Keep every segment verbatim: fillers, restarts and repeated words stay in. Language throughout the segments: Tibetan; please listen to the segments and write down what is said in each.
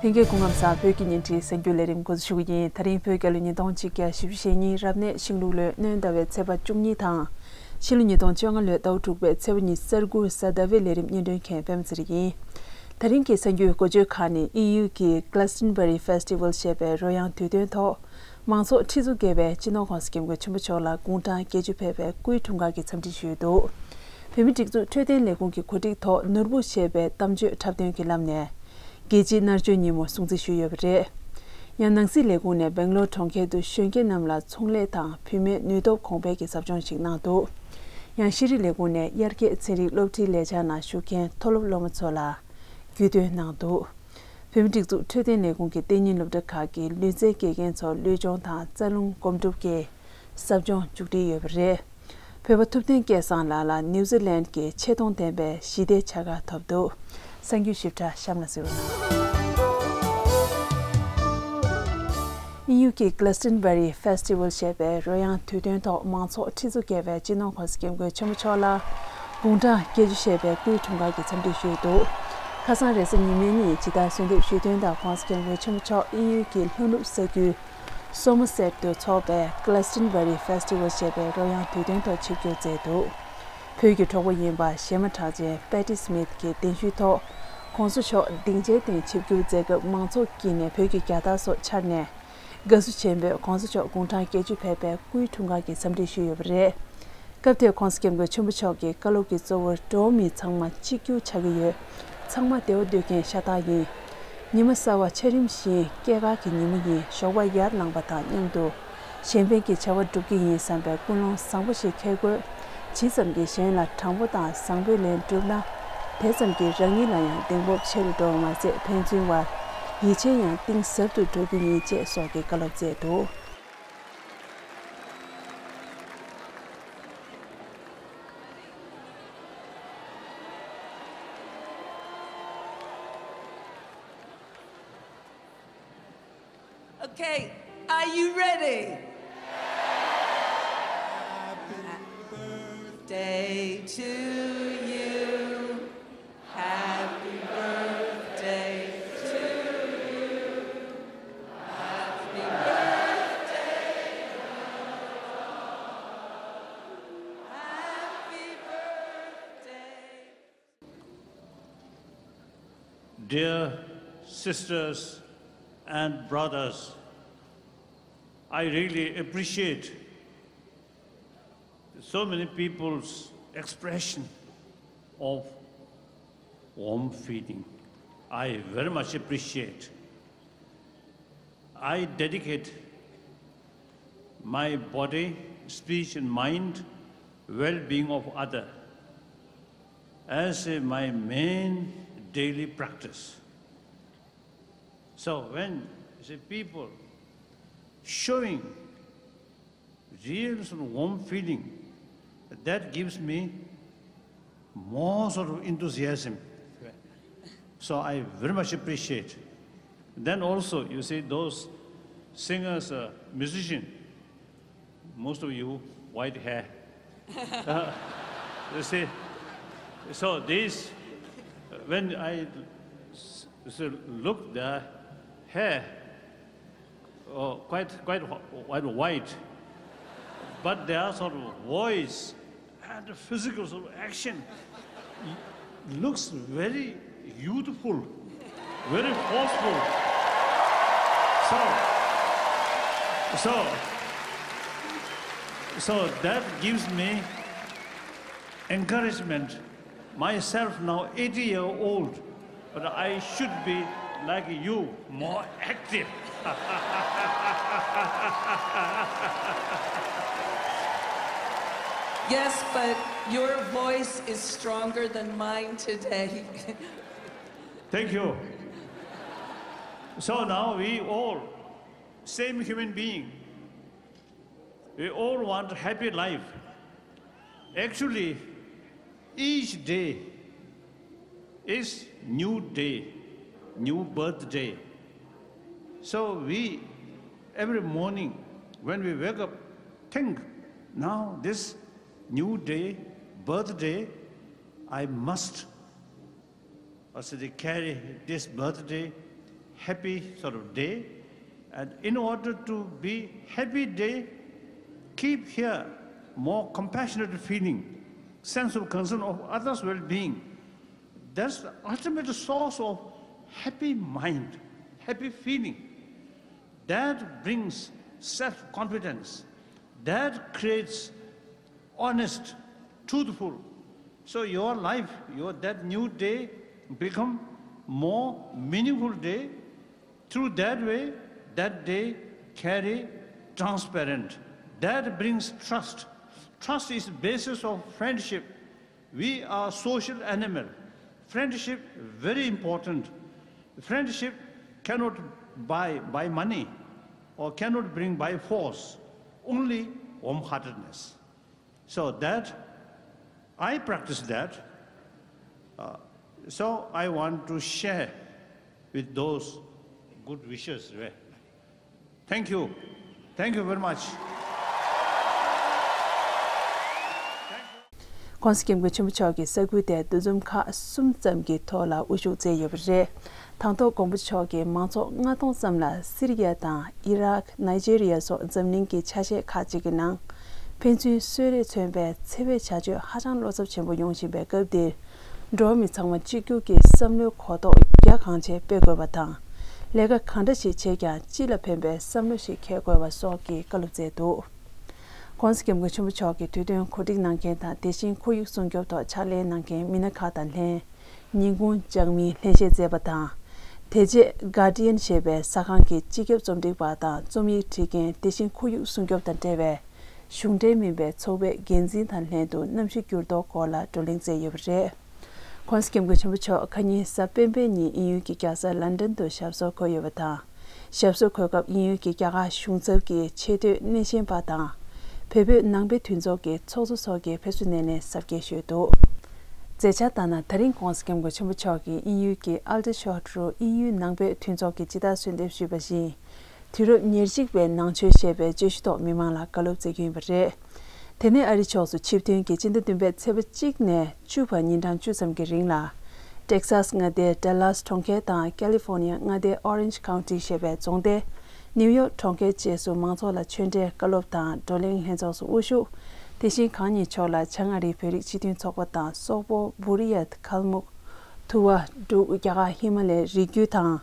ལྷན་རྒྱས་སྐུ་ཁམས་བཟང་། བོད་ཀྱི་ཉིན་བྲིས་གསར་འགྱུར་ལས་རིམ་འགོ་འཛུགས་ཞུ་གི་ཡིན། ད་རིང་བོད་རྒྱལ་ལོ་ཉིས་སྟོང་གཅིག་བརྒྱ་བཞི་བཅུ་ཞེ་གཉིས་རབ་གནས་ཤིང་ལུག་ལོའི་སྣྲོན་ཟླ་བའི་ཚེས་པ་བཅུ་གཉིས་དང་། ཕྱི་ལོ་ཉིས་སྟོང་བཅོ་ལྔ་ལོའི་ཟླ་བ་དྲུག་པའི་ཚེས་པ་ཉི་ཤུ་རྩ་དགུ་གཟའ་ཟླ་བའི་ལས་རིམ་སྙན་སྒྲོན་མཁན་པད་མ་ཚེ་རིང་ཡིན། ད་རིང་གི་གསར་འགྱུར་འགོ་བརྗོད་ཁག་ནི། དབྱིན་ཡུལ་གྱི་Glastonbury Festival ཞེས་པའི་རོལ་དབྱངས་དུས་སྟོན་ཐོག་མང་ཚོགས་ཁྲི་ཚོ་བརྒལ་བས་སྤྱི་ནོར་༸གོང་ས་༸སྐྱབས་མགོན་ཆེན་པོ་མཆོག་ལ་དགུང་གྲངས་བརྒྱད་ཅུ་ཕེབས་པའི་སྐུའི་འཁྲུངས་སྐར་གྱི་འཚམས་འདྲི་ཞུས་འདུག་བོད་མིའི་སྒྲིག་འཛུགས་འཕྲོད་བསྟེན་ལས་ཁུངས་ཀྱི་གོ་སྒྲིག་ཐོག་ནོར་བུ་ཞེས་པའི་གཏམ་བརྗོད་འཁྲབ་སྟོན་གྱི་ལམ་ནས། རྒྱལ་སྤྱིའི་མནར་གཅོད་ཉིན་མོ་སྲུང་བརྩི་ཞུས་ཡོད་པ་རེད། ཡང་ནང་སྲིད་ལས་ཁུངས་ནས་སྦེང་ལོར་གྲོང་ཁྱེར་དུ་གཞོན་སྐྱེས་རྣམས་ལ་ཚོང་ལས་དང་བུད་མེད་ནུས་སྟོབས་གོང་སྤེལ་གྱི་ཟབ་སྦྱོང་ཞིག་གནང་འདུག་ཡང་ཤེས་རིག་ལས་ཁུངས་ནས་དབྱར་སྐྱེད་ཚན་རིག་སློབ་ཁྲིད་ལས་འཆར་ནང་ཞུགས་མཁན་མཐོ་སློབ་སློབ་མ་ཚོ་ལ་རྒྱུས་སྟོན་གནང་འདུག་བོད་མིའི་སྒྲིག་འཛུགས་འཕྲོད་བསྟེན་ལས་ཁུངས་ཀྱི་གཏན་ཉིན་སློབ་གྲྭ་ཁག་གི་ལུས་རྩལ་དགེ་རྒན་ཚོར་ལུས་སྦྱོང་དང་རྩ་རླུང་སྒོམ་སྒྲུབ་ཀྱི་ཟབ་སྦྱོང་མཇུག་སྒྲིལ་ཡོད་པ་རེད། བོད་པ་ཐུབ་བསྟན་སྐལ་བཟང་ལགས་ལ་ནིའུ་ཛི་ལན་གྱི་ཆེ་མཐོང་ལྡན་པའི་ཞི་བདེའི་བྱ་དགའ་ཐོབ་འདུག་གསར་འགྱུར་ཞིབ་ཕྲ་གཤམ་ལ་གཟིགས་རོགས་གནང་། དབྱིན་ཡུལ་གྱི་Glastonbury Festival ཞེས་པའི་རོལ་དབྱངས་དུས་སྟོན་ཐོག་མང་ཚོགས་ཁྲི་ཚོ་བརྒལ་བས་སྤྱི་ནོར་༸གོང་ས་༸སྐྱབས་མགོན་ཆེན་པོ་མཆོག་ལ་དགུང་གྲངས་བརྒྱད་ཅུ་བཞེས་པའི་སྐུའི་འཁྲུངས་སྐར་གྱི་འཚམས་འདྲི་ཞུས་འདུག་ཁ་སང་རེས་གཟའ་ཉི་མའི་ཉིན་ཇི་ལྟར་གསོལ་འདེབས་ཞུས་དོན་ལྟར་༸གོང་ས་༸སྐྱབས་མགོན་ཆེན་པོ་མཆོག་དབྱིན་ཡུལ་གྱི་ལྷོ་ནུབ་ས་ཁུལ། སོ་མར་སེཊ་དུ་འཚོགས་པའི་Glastonbury Festival ཞེས་པའི་རོལ་དབྱངས་དུས་སྟོན་ཐོག་ཆིབས་བསྒྱུར་མཛད་འདུག་བོད་ཀྱི་གྲོགས་པོ་ཡིན་པ་གཞས་མ་གྲགས་ཅན་Patti Smith ཀྱི་གདན་ཞུའི་ཐོག་༸གོང་ས་མཆོག་སྡིངས་ཆའི་སྟེང་ཆིབས་བསྒྱུར་མཛད་སྐབས་མང་ཚོགས་དཀྱིལ་ནས་བོད་ཀྱི་རྒྱལ་དར་སོགས་འཕྱར་ནས། དགའ་བསུ་ཆེན་པོས་༸གོང་ས་མཆོག་དགུང་གྲངས་བརྒྱད་ཅུ་ཕེབས་པའི་སྐུའི་འཁྲུངས་སྐར་གྱི་འཚམས་འདྲི་ཞུས་ཡོད་པ་རེད། སྐབས་དེར་༸གོང་ས་༸སྐྱབས་མགོན་ཆེན་པོ་མཆོག་གིས་བཀའ་སློབ་ཀྱི་གཙོ་བོར་འགྲོ་བ་མི་ཚང་མ་གཅིག་གྱུར་ཆགས་ཀྱི་ཡོད། ཚང་མ་བདེ་བ་འདོད་མཁན་ཤ་སྟག་ཡིན། ཉི་མ་གསར་བ་འཆར་རིམ་བཞིན་སྐྱེས་སྐར་གྱི་ཉིན་མོ་ཡིན། ཞོགས་པ་ཡར་ལངས་པ་དང་མཉམ་དུ་གཞན་ཕན་གྱི་བྱ་བ་སྒྲུབ་ཀྱི་ཡིན་བསམ་པའི་ཀུན་སློང་བཟང་པོ་ཞིག་འཁྱེར་དགོས། ཇི་ཙམ་གྱིས་གཞན་ལ་དྲང་པོ་དང་བཟང་པོའི་ལན་བསྒྲུབ་ན། དེ་ཙམ་གྱིས་རང་ཉིད་ལ་ཡང་གདེང་སྤོབས་ཆེ་རུ་འགྲོ་བ་མ་ཟད་ཕན་ཚུན་བར་ཡིད་ཆེས་ཡང་གཏིང་ཟབ་ཏུ་འགྲོ་རྒྱུ་ཡིན་ཅེས་སོགས་ཀྱི་བཀའ་སློབ་སྩལ་འདུག Okay, are you ready? Happy birthday to you. Happy birthday to you. Happy birthday. Happy birthday. Dear sisters and brothers, I really appreciate so many people's expression of warm feeling. I very much appreciate. I dedicate my body, speech and mind, well-being of other as a, my main daily practice. So when you see people showing real sort of warm feeling, that gives me more sort of enthusiasm. So I very much appreciate. Then also, you see, those singers, uh, musician, most of you white hair. Uh, you see, so these, when I s- s- look the hair, oh, quite, quite wh- quite white, but their sort of voice and the physical sort of action looks very youthful, very forceful. So, so, so that gives me encouragement. Myself now eighty year old, but I should be like you, more active. Yes, but your voice is stronger than mine today. Thank you. So now we all, same human being, we all want happy life. Actually, each day is new day, new birthday. So we, every morning when we wake up, think, now this new day, birthday, I must, I said, carry this birthday happy sort of day. And in order to be happy day, keep here more compassionate feeling, sense of concern of others' well-being. That's the ultimate source of happy mind, happy feeling. That brings self-confidence. That creates honest, truthful. So your life, your that new day become more meaningful day. Through that way, that day carry transparent. That brings trust. Trust is basis of friendship. We are social animal. Friendship very important. Friendship cannot buy by money or cannot bring by force. Only warm-heartedness. So that I practice that. Uh, so I want to share with those good wishes. Thank you. Thank you very much. ༸གོང་ས་༸སྐྱབས་མགོན་ཆེན་པོ་མཆོག་གིས་ས་ཁུལ་དེར་འདུ་འཛོམས་ཁག་གསུམ་ཙམ་གྱི་ཐོག་ལ་དབུ་བཞུགས་མཛད་ཡོད་པ་རེད། དང་ཐོག་མགོན་པོ་མཆོག་གིས་མང་ཚོགས་ལྔ་སྟོང་ཙམ་ལ་སི་རི་ཡ་དང་ཨི་རག་ནཱི་ཇེ་རི་ཡ་སོགས་འཛམ་གླིང་གི་ཆ་ཤས་ཁག་ཅིག་གི་ནང་། ཕན་ཚུན་གསོད་རེས་མཚོན་པའི་འཚེ་བའི་བྱ་སྤྱོད་ཧ་ཅང་བློ་འཚབ་ཆེན་པོ་ཡོང་བཞིན་པའི་སྐབས་འདིར། འགྲོ་བ་མི་ཚང་མ་གཅིག་གྱུར་གྱི་བསམ་བློའི་གོ་རྟོགས་རྒྱ་གང་ཆེ་སྤེལ་དགོས་པ་དང་། ལས་ཀ་གང་འདྲ་ཞིག་བྱེད་ཀྱང་སྤྱི་ལ་ཕན་པའི་བསམ་བློ་ཞིག་འཁྱེར་དགོས་པ་སོགས་ཀྱི་བཀའ་སློབ་སྩལ་འདུག ༸གོང་ས་༸སྐྱབས་མགོན་ཆེན་པོ་མཆོག་གིས་དུས་སྟོན་གོ་སྒྲིག་གནང་མཁན་དང་དེ་བཞིན་ཁོར་ཡུག་སྲུང་སྐྱོབ་ཐོག་ཕྱག་ལས་གནང་མཁན་མི་སྣ་ཁག་དང་ལྷན། ཉིན་གུང་ལྗགས་མིན་ལྷན་བཞེས་མཛད་པ་དང་། དེ་རྗེས་Guardian་ཞེས་པའི་གསར་ཁང་གི་སྤྱི་ཁྱབ་རྩོམ་སྒྲིག་པ་དང་རྩོམ་ཡིག་བྲིས་མཁན་དེ་བཞིན་ཁོར་ཡུག་སྲུང་སྐྱོབ་དང་འབྲེལ་བའི་གཞུང་འབྲེལ་མིན་པའི་ཚོགས་པའི་འགན་འཛིན་དང་ལྷན་དུ་གནམ་གཤིས་འགྱུར་ལྡོག་སྐོར་ལ་བགྲོ་གླེང་མཛད་ཡོད་པ་རེད། ༸གོང་ས་༸སྐྱབས་མགོན་ཆེན་པོ་མཆོག་ཁ་ཉིན་གཟའ་སྤེན་པའི་ཉིན་དབྱིན་ཡུལ་གྱི་རྒྱལ་ས་ལན་ཌན་དུ་ཞབས་སོར་འཁོད་ཡོད་པ་དང་། ཞབས་སོར་འཁོད་སྐབས་དབྱིན་ཡུལ་གྱི་རྒྱ་གར་གཞུང་ཚབ་ཀྱི་ཆེས་མཐོའི་སྣེ་ཤན་པ་དང་། བོད་བོད་ནང་པའི་མཐུན་ཚོགས་ཀྱི་ཚོགས་གཙོ་སོགས་ཀྱིས་ཕེབས་བསུ་སྣེ་ལེན་གཟབ་རྒྱས་ཞུས་འདུག་མཛད་འཆར་ལྟར་ན། ད་རིང་༸གོང་ས་༸སྐྱབས་མགོན་ཆེན་པོ་མཆོག་གིས་དབྱིན་ཡུལ་གྱི་ཨལ་ཏི་ཤོ་ཊ་རུ་དབྱིན་ཡུལ་ནང་པའི་མཐུན་ཚོགས་ཀྱི་སྤྱི་ཟླ་གསོལ་འདེབས་ཞུས་པ་བཞིན། དུས་རབས་ཉེར་གཅིག་པའི་ནང་ཆོས་ཞེས་པའི་བརྗོད་གཞི་ཐོག་མི་མང་ལ་བཀའ་སློབ་སྩལ་རྒྱུ་ཡིན་པ་རེད། དེ་ནས་ཨ་རི་ཕྱོགས་སུ་ཆིབས་ཐོན་གྱིས་སྤྱི་ཟླ་བདུན་པའི་ཚེས་པ་གཅིག་ནས་བཅུ་བར་ཉིན་གྲངས་བཅུ་ཙམ་གྱི་རིང་ལ། ཏེག་སཱས་མངའ་སྡེའི་ཌལ་ལཱས་གྲོང་ཁྱེར་དང་ཀ་ལི་ཧྥོར་ནི་ཡ་མངའ་སྡེའི་ཨོ་རེན་ཇི་ཀའུན་ཊི་ཞེས་པའི་རྫོང་སྡེ། ནིའུ་ཡོག་གྲོང་ཁྱེར་བཅས་སུ་མང་ཚོགས་ལ་ཆོས་འབྲེལ་བཀའ་སློབ་དང་བགྲོ་གླེང་ལྷན་ཚོགས་སུ་དབུ་བཞུགས། དེ་བཞིན་གང་ཉིད་མཆོག་ལ་བྱང་ཨ་རིའི་བོད་རིགས་སྤྱི་མཐུན་ཚོགས་པ་དང་སོག་པོ། བུ་རི་ཡད། ཁལ་མུག་ཐུ་བ། འབྲུག་རྒྱ་གར་ཧི་མ་ལའི་རི་རྒྱུད་དང་།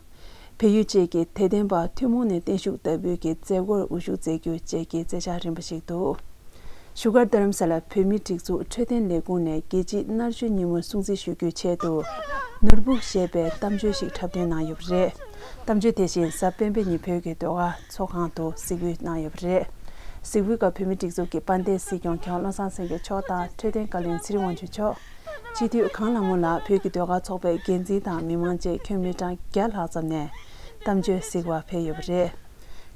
བལ་ཡུལ་བཅས་ཀྱི་དད་ལྡན་པ་ཐུན་མོང་ནས་བརྟན་བཞུགས་ལྟ་བུའི་གི་མཛད་སྒོར་དབུ་བཞུགས་མཛད་རྒྱུ་བཅས་ཀྱི་མཛད་འཆར་རིམ་པ་ཞིག་འདུག་བཞུགས་སྒར་རྡ་རམ་ས་ལ་བོད་མིའི་སྒྲིག་འཛུགས་འཕྲོད་བསྟེན་ལས་ཁུངས་ནས་རྒྱལ་སྤྱིའི་མནར་གཅོད་ཉིན་མོར་སྲུང་བརྩི་ཞུ་རྒྱུའི་ཆེད་དུ། ནོར་བུ་ཞེས་པའི་གཏམ་བརྗོད་ཞིག་འཁྲབ་སྟོན་གནང་ཡོད་པ་རེད། གཏམ་བརྗོད་དེ་བཞིན་གཟའ་སྤེན་པའི་ཉིན་བོད་ཀྱི་ཟློས་གར་ཚོགས་ཁང་དུ་གཟིགས་འབུལ་གནང་ཡོད་པ་རེད། གཟིགས་འབུལ་སྐབས་བོད་མིའི་སྒྲིག་འཛུགས་ཀྱི་དཔལ་ལྡན་སྲིད་སྐྱོང་མཁས་དབང་བློ་བཟང་སེང་གེ་མཆོག་དང་འཕྲོད་བསྟེན་བཀའ་བློན་ཚེ་རིང་དབང་ཕྱུག་མཆོག་སྤྱི་འཐུས་གངས་ལྷ་མོ་ལགས་བོད་ཀྱི་ཟློས་གར་ཚོགས་པའི་འགན་འཛིན་དང་མི་མང་བཅས་ཁྱོན་མི་གྲངས་བརྒྱ་ལྷག་ཙམ་ནས་གཏམ་བརྗོད་གཟིགས་པར་ཕེབས་ཡོད་པ་རེད།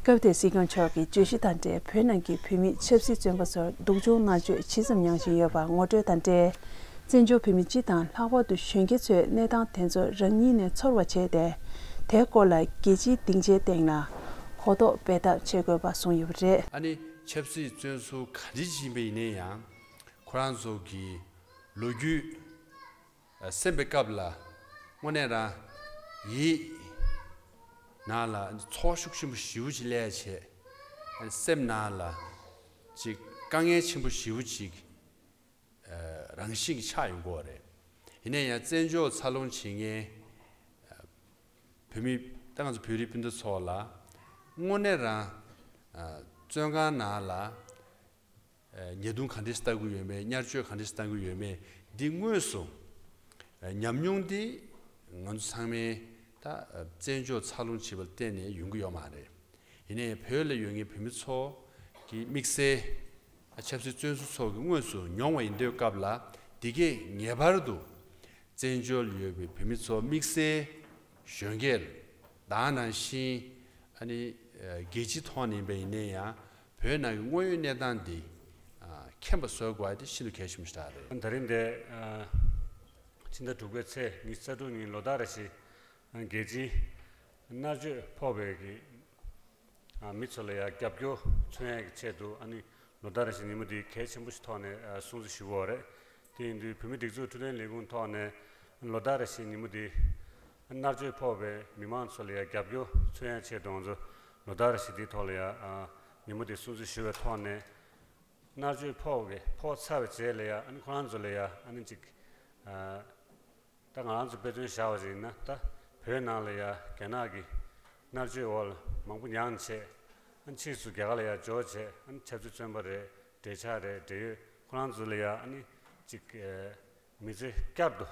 སྐབས་དེར་སྲིད་སྐྱོང་མཆོག་གིས་བརྗོད་གཞི་དང་འབྲེལ་བོད་ནང་གི་བོད་མིས་ཆབ་སྲིད་བཙོན་པ་ཚོར་སྡུག་སྦྱོང་མནར་གཅོད་ཇི་ཙམ་མྱངས་བཞིན་ཡོད་པར་ངོ་སྤྲོད་དང་འབྲེལ། བཙན་བྱོལ་བོད་མི་སྤྱི་དང་ལྷག་པར་དུ་གཞོན་སྐྱེས་ཚོས་གནས་སྟངས་དེ་ཚོ་རང་ཉིད་ནས་ཚོར་བ་བྱས་ཏེ། དེའི་སྐོར་ལ་རྒྱལ་སྤྱིའི་སྡིངས་ཆའི་སྟེང་ལ་གོ་རྟོགས་སྤེལ་ཐབས་བྱེད་དགོས་པ་གསུངས་ཡོད་པ་རེད། ཨ་ནི་ཆབ་སྲིད་བཙོན་ཟུར་ག་འདྲ་ཞིག་ཡིན་པ་ཡིན་ན་ཡང་། ཁོ་རང་ཚོ་གི་ལོ་རྒྱུས་གསན་པའི་སྐབས་ལ་དངོས་གནས་རང་ཡིད་ནང་ལ་ཚོར་ཤུགས་ཆེན་པོ་ཞེ་པོ་ཅིག་སླེབས་བྱས། སེམས་ནང་ལ་ཅིག་དཀའ་ངལ་ཆེན་པོ་ཞེ་པོ་ཅིག་རང་བཞིན་གྱིས་ཆགས་ཡོང་གི་ཡོད་རེད། ཡིན་ན་ཡང་བཙན་བྱོལ་འཚར་ལོངས་བྱེད་མཁན་བོད་མི་ད་ང་ཚོ་བོད་རིགས་སྤུན་ཟླ་ཚོ་ལ་དངོས་གནས་རང་བཙོན་ཁང་ནང་ལ་ཉེས་རྡུང་ག་འདྲས་བཏང་གི་ཡོད་མེད། གཉེར་སྤྱོད་ག་འདྲས་བཏང་གི་ཡོད་མེད། འདི་དངོས་སུ་ཉམས་མྱོང་འདི་ང་ཚོ་ཚང་མས་ད་བཙན་བྱོལ་འཚར་ལོངས་བྱས་པ་ལ་བརྟེན་ནས་ཡོང་གི་ཡོད་མ་རེད། ཡིན་ནའི་བོད་ལ་ཡོད་མཁན་བོད་མི་ཚོ་གི་དམིགས་བསལ་ཆབ་སྲིད་བཙོན་ཟུར་ཚོ་གི་དངོས་སུ་མྱོང་བ་ཡིན་དུས་སྐབས་ལ་འདི་གས་ངེས་པར་དུ་བཙན་བྱོལ་ཡོད་པའི་བོད་མི་ཚོ་དམིགས་བསལ་གཞོན་སྐྱེས་དང་ནང་བཞིན་ཨ་ནི་རྒྱལ་སྤྱིའི་ཐོག་ནས་ཡིན་པ་ཡིན་ནའི་ཡང་བོད་ནང་གི་དངོས་ཡོད་གནས་སྟངས་འདི་མཁྱེན་པ་བཟོ་དགོས་པ་དེ་ཤིན་ཏུ་གལ་ཆེན་པོ་ཞིག་རེད། ད་རིང་འདི་ཕྱི་ཟླ་དྲུག་པའི་ཚེས་ཉི་ཤུ་རྩ་དྲུག་ཉིན་ལོ་ལྟར་རེ་བཞིན་རྒྱལ་སྤྱིའི་མནར་གཅོད་ཕོག་པའི་གི་མི་ཚོ་ལ་ཡང་རྒྱབ་སྐྱོར་མཚོན་ཡག་གི་ཆེད་དུ་ཨ་ནི་ལོ་ལྟར་རེ་བཞིན་ཉིན་མོ་འདི་གལ་ཆེན་པོ་ཞིག་ཐོག་ནས་སྲུང་བརྩི་ཞུ་གི་ཡོད་རེད། དེ་ཡིན་དུས་བོད་མིའི་སྒྲིག་འཛུགས་འཕྲོད་བསྟེན་ལས་ཁུངས་ཐོག་ནས་ལོ་ལྟར་རེ་བཞིན་ཉིན་མོ་འདི་ མནར་གཅོད་ཕོག་པའི་མི་མང་ཚོ་ལ་ཡང་རྒྱབ་སྐྱོར་མཚོན་ཡ་ཆེད་དུ་ང་ཚོ་ལོ་ལྟར་ཞི་བདེའི་ཐོག་ལ་ཡང་ཉིན་མོ་དེ་སྲུང་བརྩི་ཞུ་བའི་ཐོག་ནས། མནར་གཅོད་ཕོག་གི་ཕོག་ཚར་བའི་རྗེས་ལ་ཡང་ཨ་ནི་ཁོ་རང་ཚོ་ལ་ཡང་ཨ་ནི་ཅིག་ད་ང་རང་ཚོ་དཔེ་མཚོན་བཞག་པ་ཞིག་ཡིན་ན། ད་བོད་ནང་ལ་ཡང་རྒྱ་ནག་གི་མནར་གཅོད་འོག་ལ་མང་པོ་མྱངས་བྱས། ཨ་ནི་ཕྱིས་སུ་རྒྱ་གར་ལ་ཡང་འབྱོར་བྱས། ཨ་ནི་ཆབ་སྲིད་བཙོན་པ་རེད། འབྲེལ་ཆགས་རེད། འབྲེལ་ཡོད་ཁོ་རང་ཚོ་ལ་ཡང་ཨ་ནི་ཅིག་མི་ཚེ་བསྐྱར་དུ་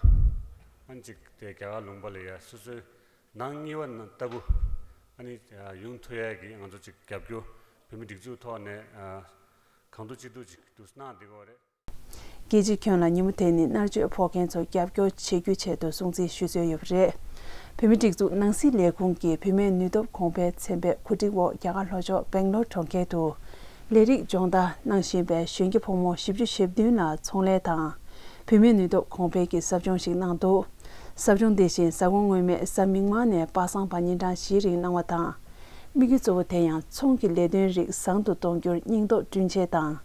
ཨ་ནི་ཅིག་དེ་རྒྱ་གར་ལུང་པ་ལ་ཡང་སོ་སོའི་ནང་དམྱལ་བ་ནང་ལྟ་བུ་ཨ་ནི་ཡོང་ཐུབ་ཡས་ཀྱི་ང་ཚོ་ཅིག་རྒྱབ་སྐྱོར་བོད་མི་སྒྲིག་འཛུགས་ཐོག་ནས་གང་ཐུབ་ཅི་ཐུབ་ཅིག་ཏུ་གནང་བསྡད་ཀྱི་ཡོད་རེད། རྒྱལ་སྤྱིའི་ཁྱོན་ལ་ཉིན་མོ་དེ་ནི་མནར་གཅོད་ཕོག་མཁན་ཚོར་རྒྱབ་སྐྱོར་བྱེད་རྒྱུའི་ཆེད་དུ་སྲུང་བརྩི་ཞུ་སྲོལ་ཡོད་པ་རེད། བོད་མིའི་སྒྲིག་འཛུགས་ནང་སྲིད་ལས་ཁུངས་ཀྱི་བུད་མེད་ནུས་སྟོབས་གོང་འཕེལ་ཚན་པའི་གོ་སྒྲིག་འོག་རྒྱ་གར་ལྷོ་ཕྱོགས་སྦེང་ལོར་གྲོང་ཁྱེར་དུ་ལས་རིགས་སྦྱོང་བརྡར་གནང་བཞིན་པའི་གཞོན་སྐྱེས་ཕོ་མོ་བཞི་བཅུ་ཞེ་བདུན་ལ་ཚོང་ལས་དང་བུད་མེད་ནུས་སྟོབས་གོང་འཕེལ་གྱི་ཟབ་སྦྱོང་ཞིག་གནང་འདུག་ཟབ་སྦྱོང་དེ་བཞིན་གཟའ་འཁོར་སྔོན་མའི་གཟའ་མིག་དམར་ནས་པ་སངས་བར་ཉིན་གྲངས་བཞིའི་རིང་གནང་བ་དང་། དམིགས་ཡུལ་གཙོ་བོ་དེ་ཡང་ཚོང་གི་ལས་དོན་རིགས་བཟང་དུ་གཏོང་རྒྱུར་སྙིང་སྟོབས་བསྐྲུན་ཆེད་དང་།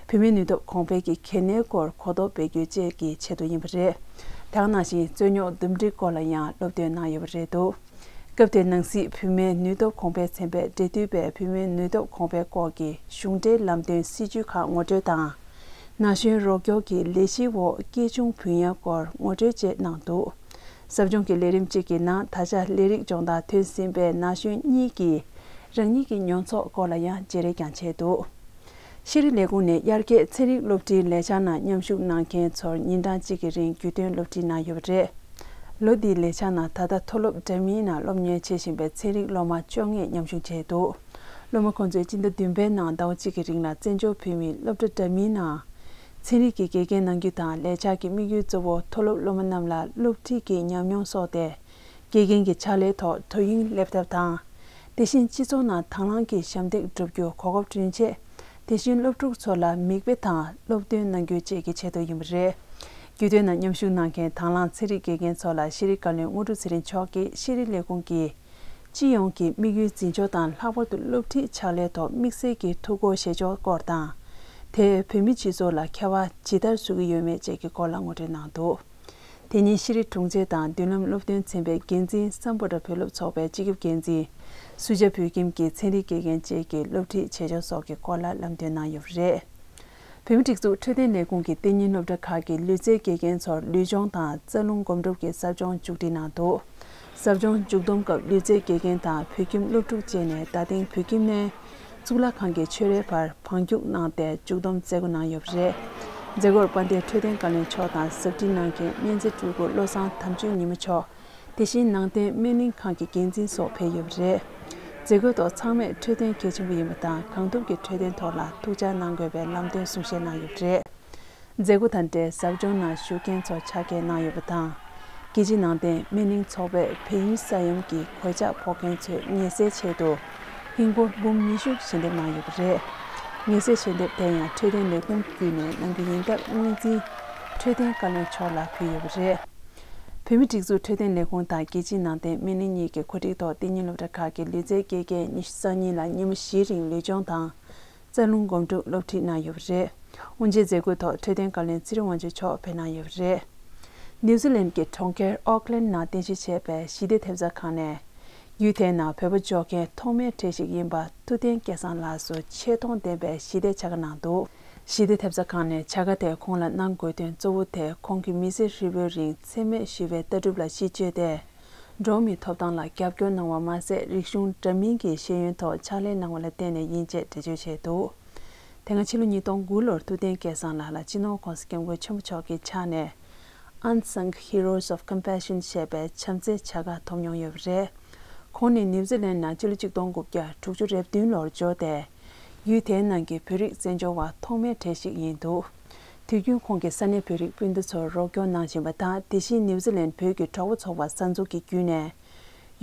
བུད་མེད་ནུས་སྟོབས་གོང་འཕེལ་གྱི་གལ་གནད་སྐོར་གོ་རྟོགས་སྤེལ་རྒྱུ་བཅས་ཀྱི་ཆེད་དུ་ཡིན་པ་རེད། དེ་ག་ནང་བཞིན་རྩོད་རྙོག་འདུམ་འགྲིག་སྐོར་ལ་ཡང་སློབ་སྟོན་གནང་ཡོད་པ་རེད་འདུག་སྐབས་དེར་ནང་སྲིད་བུད་མེད་ནུས་སྟོབས་གོང་འཕེལ་ཚན་པའི་འབྲེལ་མཐུད་པས་བུད་མེད་ནུས་སྟོབས་གོང་འཕེལ་སྐོར་གྱི་གཞུང་འབྲེལ་ལམ་སྟོན་སྲིད་ཇུས་ཁག་ངོ་སྤྲོད་དང་། ན་གཞོན་རོགས་སྐྱོར་གྱི་ལས་གཞིའི་འོག་སྐྱེས་ཆུང་བུད་ཡོན་སྐོར་ངོ་སྤྲོད་བཅས་གནང་འདུག་ཟབ་སྦྱོང་གི་ལས་རིམ་གཅིག་གི་ནང་ད་ཆ་ལས་རིགས་སྦྱོང་བརྡར་ཐོན་ཟིན་པའི་ན་གཞོན་གཉིས་ཀྱིས་རང་ཉིད་ཀྱི་མྱོང་ཚོར་སྐོར་ལ་ཡང་བརྗེ་རེས་ཀྱང་བྱས་འདུག་ཤེས་རིག་ལས་ཁུངས་ནས་དབྱར་ཁའི་ཚན་རིག་སློབ་ཁྲིད་ལས་འཆར་ནང་མཉམ་ཞུགས་གནང་མཁན་ཚོར་ཉིན་གྲངས་གཅིག་གི་རིང་རྒྱུས་སྟོན་སློབ་ཁྲིད་གནང་ཡོད་པ་རེད། ལོ་འདིའི་ལས་འཆར་ནང་ད་ལྟ་མཐོ་སློབ་འདྲ་མིན་ནང་སློབ་གཉེར་བྱེད་བཞིན་པའི་ཚན་རིག་སློབ་མ་བཅོ་ལྔས་མཉམ་ཞུགས་བྱས་འདུག་སློབ་མ་ཁོང་ཚོས་སྤྱི་ཟླ་བདུན་པའི་ནང་ཟླ་བ་གཅིག་གི་རིང་ལ་བཙན་བྱོལ་བོད་མིའི་སློབ་གྲྭ་འདྲ་མིན་ནང་ཚན་རིག་གི་དགེ་རྒན་གནང་རྒྱུ་དང་། ལས་འཆར་གྱི་དམིགས་ཡུལ་གཙོ་བོ་མཐོ་སློབ་སློབ་མ་རྣམས་ལ་སློབ་ཁྲིད་ཀྱི་ཉམས་མྱོང་སོགས་ཏེ། དགེ་རྒན་གྱི་ཕྱག་ལས་ཐོག་དོ་དབྱིངས་སླེབས་ཐབས་དང་། དེ་བཞིན་སྤྱི་ཚོགས་ནང་དང་བླངས་ཀྱི་ཞབས་འདེགས་སྒྲུབ་རྒྱུར་གོ་སྐབས་བསྐྲུན་ཆེད། དེ་བཞིན་སློབ་ཕྲུག་ཚོ་ལ་མིག་དཔེ་དང་སློབ་སྟོན་གནང་རྒྱུ་བཅས་ཀྱི་ཆེད་དུ་ཡིན་པ་རེད། རྒྱུས་སྟོན་ནང་མཉམ་ཞུགས་གནང་མཁན་དང་བླངས་ཚན་རིག་དགེ་རྒན་ཚོ་ལ་ཤེས་རིག་བཀའ་བློན་དངོས་གྲུབ་ཚེ་རིང་མཆོག་གིས་ཤེས་རིག་ལས་ཁུངས་ཀྱི་སྤྱི་ཡོངས་ཀྱི་དམིགས་ཡུལ་འཛིན་སྐྱོང་དང་། ལྷག་པར་དུ་སློབ་ཁྲིད་ཕྱག་ལས་ཐོག་དམིགས་བསལ་གྱི་ཐུགས་ཁུར་བཞེས་ཕྱོགས་སྐོར་དང་། དེས་བོད་མི་སྤྱི་ཚོགས་ལ་ཁྱད་པར་ཇི་ལྟར་བཟོ་གི་ཡོད་མེད་བཅས་ཀྱི་སྐོར་ལ་ངོ་སྤྲོད་གནང་འདུག་དེ་ཉིན་ཤེས་རིག་དྲུང་ཆེ་དང་མདུན་ལམ་སློབ་སྟོན་ཚན་པའི་འགན་འཛིན། སམ་བྷོ་ཊ་བོད་སློབ་ཚོགས་པའི་སྤྱི་ཁྱབ་འགན་འཛིན། སུ་ཇཱ་བོད་ཁྱིམ་གྱི་ཚན་རིག་དགེ་རྒན་བཅས་ཀྱིས་སློབ་ཁྲིད་བྱེད་ཕྱོགས་སོགས་ཀྱི་སྐོར་ལ་ལམ་སྟོན་གནང་ཡོད་པ་རེད། བོད་མིའི་སྒྲིག་འཛུགས་འཕྲོད་བསྟེན་ལས་ཁུངས་ཀྱི་གཏན་ཉིན་སློབ་གྲྭ་ཁག་གི་ལུས་རྩལ་དགེ་རྒན་ཚོར་ལུས་སྦྱོང་དང་རྩ་རླུང་སྒོམ་སྒྲུབ་ཀྱི་ཟབ་སྦྱོང་མཇུག་སྒྲིལ་གནང་འདུག་ཟབ་སྦྱོང་མཇུག་བསྡོམས་སྐབས་ལུས་རྩལ་དགེ་རྒན་དང་བོད་ཁྱིམ་སློབ་ཕྲུག་བཅས་ནས་རྡ་སྟེང་བོད་ཁྱིམ་ནས་གཙུག་ལག་ཁང་གི་ཆོས་རའི་བར་བང་རྒྱུག་གནང་སྟེ་མཇུག་བསྡོམས་མཛད་སྒོ་གནང་ཡོད་པ་རེད། མཛད་སྒོར་དཔལ་ལྡན་འཕྲོད་བསྟེན་བཀའ་བློན་མཆོག་དང་ཟབ་ཁྲིད་གནང་མཁན་སྨན་རྩིས་སྤྲུལ་སྐུ་བློ་བཟང་དམ་ཆོས་ཉི་མ་མཆོག་དེ་བཞིན་ནང་བསྟན་སྨན་གླིང་ཁང་གི་འགན་འཛིན་སོགས་ཕེབས་ཡོད་པ་རེད། མཛད་སྒོའི་ཐོག་ཚང་མས་འཕྲོད་བསྟེན་གལ་ཆེན་པོ་ཡིན་པ་དང་། གང་ཐུབ་ཀྱིས་འཕྲོད་བསྟེན་ཐོག་ལ་ཐུགས་འཆར་གནང་དགོས་པའི་ལམ་སྟོན་གསུང་བཤད་གནང་ཡོད་པ་རེད། མཛད་སྒོ་དང་འབྲེལ་ཟབ་སྦྱོང་ནང་ཞུགས་མཁན་ཚོར་ཕྱག་འཁྱེར་གནང་ཡོད་པ་དང་། རྒྱལ་སྤྱིའི་ནང་བསྟན་སྨན་གླིང་ཚོགས་པས་བལ་ཡུལ་ས་ཡོམ་གྱི་གོད་ཆག་ཕོག་མཁན་ཚོའི་ཉེན་སེལ་ཆེད་དུ་ཧིན་སྒོར་འབུམ་ཉི་ཤུ་ཞལ་འདེབས་གནང་ཡོད་པ་རེད། ཉེན་སེལ་ཞལ་འདེབས་དེ་ཡང་འཕྲོད་བསྟེན་ལས་ཁུངས་བརྒྱུད་ནས་གནང་རྒྱུ་ཡིན་སྟབས་སྔོན་རྩིས་འཕྲོད་བསྟེན་བཀའ་བློན་མཆོག་ལ་ཕུལ་ཡོད་པ་རེད། བོད་མིའི་སྒྲིག་འཛུགས་འཕྲོད་བསྟེན་ལས་ཁུངས་དང་རྒྱལ་སྤྱིའི་ནང་བསྟན་སྨན་གླིང་གཉིས་ཀྱི་གོ་སྒྲིག་ཐོག་གཏན་ཉིན་སློབ་གྲྭ་ཁག་གི་ལུས་རྩལ་དགེ་རྒན་ཉི་ཤུ་རྩ་གཉིས་ལ་ཉིན་མོ་བཞིའི་རིང་ལུས་སྦྱོང་དང་རྩ་རླུང་སྒོམ་སྒྲུབ་སློབ་ཁྲིད་གནང་ཡོད་པ་རེད། དབུ་འབྱེད་མཛད་སྒོའི་ཐོག་འཕྲོད་བསྟེན་བཀའ་བློན་ཚེ་རིང་དབང་ཕྱུག་མཆོག་ཕེབས་གནང་ཡོད་པ་རེད། ནིའུ་ཛི་ལན་གྱི་གྲོང་ཁྱེར་ཨོག་ལན་ནང་རྟེན་གཞི་བྱས་པའི་ཞི་བདེ་ཐེབས་རྩ་ཁང་ནས། ཡུལ་དེའི་ནང་བོད་པ་འབྱོར་མཁན་ཐོག་མའི་གྲས་ཤིག་ཡིན་པ་ཐུབ་བསྟན་སྐལ་བཟང་ལགས་སུ་ཆེ་མཐོང་ལྡན་པའི་ཞི་བདེ་བྱ་དགའ་གནང་འདུག་ཞི་བདེ་ཐེབས་རྩ་ཁང་ནས་བྱ་དགའ་དེ་ཁོང་ལ་གནང་དགོས་དོན་གཙོ་བོ་དེ་ཁོང་གིས་མི་ཚེ་ཧྲིལ་པོའི་རིང་འཚེ་མེད་ཞི་བའི་ལྟ་གྲུབ་ལ་གཞི་བཅོལ་ཏེ། འགྲོ་བ་མིའི་ཐོབ་ཐང་ལ་རྒྱབ་སྐྱོར་གནང་བ་མ་ཟད། རིག་གཞུང་འདྲ་མིན་གྱི་ཤེས་ཡོན་ཐོག་ཕྱག་ལས་གནང་བ་ལ་བརྟེན་ནས་ཡིན་ཅེས་འགྲེལ་བརྗོད་བྱས་འདུག་དེ་སྔ་ཕྱི་ལོ་ཉིས་སྟོང་དགུ་ལོར་ཐུབ་བསྟན་སྐལ་བཟང་ལགས་ལ་སྤྱི་ནོར་༸གོང་ས་༸སྐྱབས་མགོན་ཆེན་པོ་མཆོག་གི་ཕྱག་ནས། Unsung Heroes of Compassion ཞེས་པའི་བྱམས་བརྩེའི་བྱ་དགའ་ཐོབ་མྱོང་ཡོད་པ་རེད། ཁོང་ནི་ནིའུ་ཛི་ལན་ནང་སྤྱི་ལོ་ཆིག་སྟོང་དགུ་བརྒྱ་དྲུག་ཅུ་རེ་བདུན་ལོར་འབྱོར་ཏེ། ཡུལ་དེའི་ནང་གི་བོད་རིགས་བཙན་བྱོལ་བ་ཐོག་མའི་གྲས་ཤིག་ཡིན་འདུག་དུས་རྒྱུན་ཁོང་གིས་ས་གནས་བོད་རིགས་སྤུན་ཟླ་ཚོར་རོགས་སྐྱོར་གནང་བཞིན་པ་དང་། དེ་བཞིན་ནིའུ་ཛི་ལན་བོད་ཀྱི་གྲོགས་པོ་ཚོགས་པ་གསར་འཛུགས་ཀྱི་བརྒྱུད་ནས།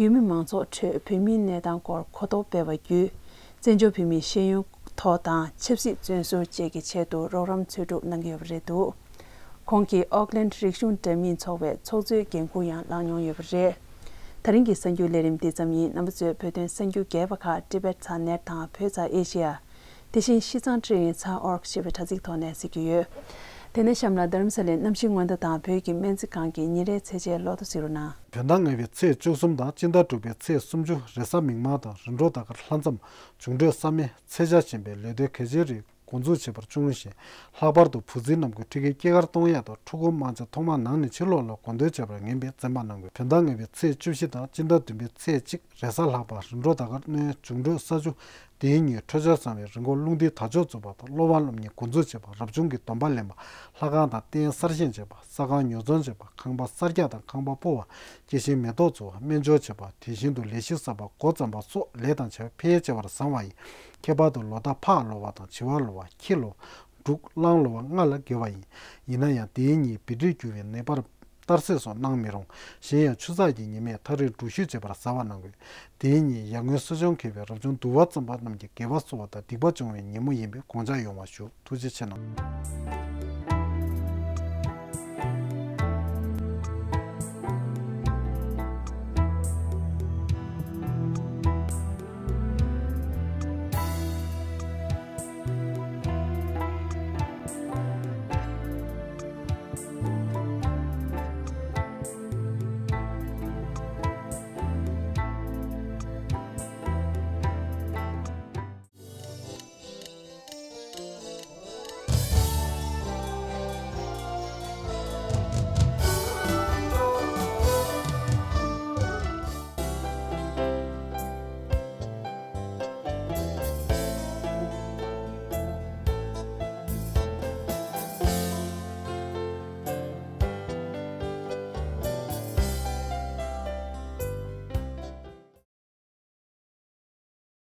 ཡུལ་མི་མང་ཚོགས་ཁྲོད་བོད་མིའི་གནས་སྟངས་སྐོར་གོ་རྟོགས་སྤེལ་བ་བརྒྱུད། བཙན་བྱོལ་བོད་མིའི་ཤེས་ཡོན་ཐོག་དང་ཆབ་སྲིད་བཙོན་ཟུར་བཅས་ཀྱི་ཆེད་དུ་རོགས་རམ་འཚོལ་སྒྲུབ་གནང་གི་ཡོད་པ་རེད་འདུག་ཁོང་གིས་ཨོག་ལན་རིག་གཞུང་འདྲ་མིན་ཚོགས་པའི་ཚོགས་གཙོའི་འགན་འཁུར་ཡང་བླངས་མྱོང་ཡོད་པ་རེད། ད་རིང་གི་གསར་འགྱུར་ལས་རིམ་འདི་ཙམ་ཡིན། རྣམ་པ་ཚོས་བོད་དོན་གསར་འགྱུར་རྒྱས་པ་ཁག་Tibet Thar Net དང་བོད་ཚ་ཨེ་ཤི་ཡ། དེ་བཞིན་ཤིས་ཙང་ཀྲི་ཡན་ཚ་ཨོར་ཞེས་པའི་དྲ་ཚིགས་ཐོག་ནས་གཟིགས་རྒྱུ་ཡོད། དེ་ནས་གཤམ་ལ་རྡ་རམ་ས་ལའི་གནམ་གཤིས་སྔོན་བརྡ་དང་བོད་ཀྱི་སྨན་རྩིས་ཁང་གི་ཉིན་རེའི་ཚེས་ཆའི་ལོ་ཐོ་གཟིགས་རོགས་གནང་། བོད་ཟླ་ལྔ་པའི་ཚེས་བཅུ་གསུམ་དང་སྤྱི་ཟླ་དྲུག་པའི་ཚེས་སུམ་ཅུ། རེས་གཟའ་མིག་དམར་དང་རིམ་གྲོ་ཟླ་སྐར་ལྷག་མཚམས། འབྱུང་འཕྲོད་ས་མེ། ཚེས་ཆ་ཆེན་པོའི་ལས་དོན་གལ་ཆེའི་རིགས་འགོ་འཛུགས་བྱེད་པར་ཅུང་ཞན། ལྷག་པར་དུ་བུ་རྫིའི་ནང་ཁུལ་ཁྲི་ཀའི་སྐྱེས་སྐར་གཏོང་ཡག་དང་ཕྲུ་གུ་དམངས་ཆ་ཐོག་མར་ནང་ནས་ཕྱི་ལོགས་ལ་གོ་འདོན་བྱེད་པར་ངན་པའི་འཛེམ་པ་གནང་དགོས། བོད་ཟླ་ལྔ་པའི་ཚེས་བཅུ་བཞི་དང་སྤྱི་ཟླ་བདུན་པའི་ཚེས་གཅིག། རེས་གཟའ་ལྷག་པ། རིམ་གྲོ་ཟླ་སྐར་སྣོན། འབྱུང་འཕྲོད་ས་ཆུ། དེའི་ཉིན་འཕྲོད་སྦྱོར་བཟང་བའི་རིང་འཁོར་རླུང་རྟའི་དར་ལྕོག་འཛུགས་པ་དང་སློབ་པ་སློབ་གཉེར་འགོ་འཛུགས་བྱེད་པ། རབ་བྱུང་གི་སྡོམ་པ་ལེན་པ། ལྷ་ཁང་དང་རྟེན་གསར་བཞེངས་བྱེད་པ། ས་ཁང་ཉོ་ཚོང་བྱེད་པ། ཁང་པ་གསར་རྒྱག་དང་ཁང་པ་སྤོ་བ། སྐྱེ་ཤིང་མེ་ཏོག་བཙུགས་པ། སྨན་སྦྱོར་བྱེད་པ། དེ་བཞིན་དུ་ལས་གཞི་གསར་པ་འགོ་བརྩམས་པ་སོགས་ལས་དང་བྱ་བའི་འཕེལ་རྒྱས་བྱེད་པར་བཟང་བ་ཡིན། ཁྱད་པར་དུ་ལོ་ཟླ་ཕག་ལོ་བ་དང་བྱི་བ་ལོ་བ། ཁྱི་ལོ། འབྲུག་གླང་ལོ་བ་ལྔ་ལ་དགེ་བ་ཡིན། ཡིན་ན་ཡང་དེའི་ཉིན་བི་ཊི་རྒྱུ་བའི་ནད་པར་གཏར་སྲེག་སོགས་གནང་མི་རུང་། གཞན་ཡང་ཆུ་ཚགས་ཀྱི་ཉི་མས་ཐག་རིང་འགྲུལ་བཞུད་བྱེད་པར་བཟའ་བ་གནང་དགོས། དེའི་ཉིན་ཡར་སྔོན་གསོ་སྦྱོང་མཁས་པའི་རབ་བྱུང་འདུལ་བ་བརྩམས་པ་རྣམས་ཀྱིས་དགེ་བ་གསོ་བ་དང་སྡིག་པ་སྦྱོང་བའི་ཉིན་མོ་ཡིན་པས་དགོངས་འཇགས་ཡོང་བ་ཞུ། ཐུགས་རྗེ་ཆེ་གནང་།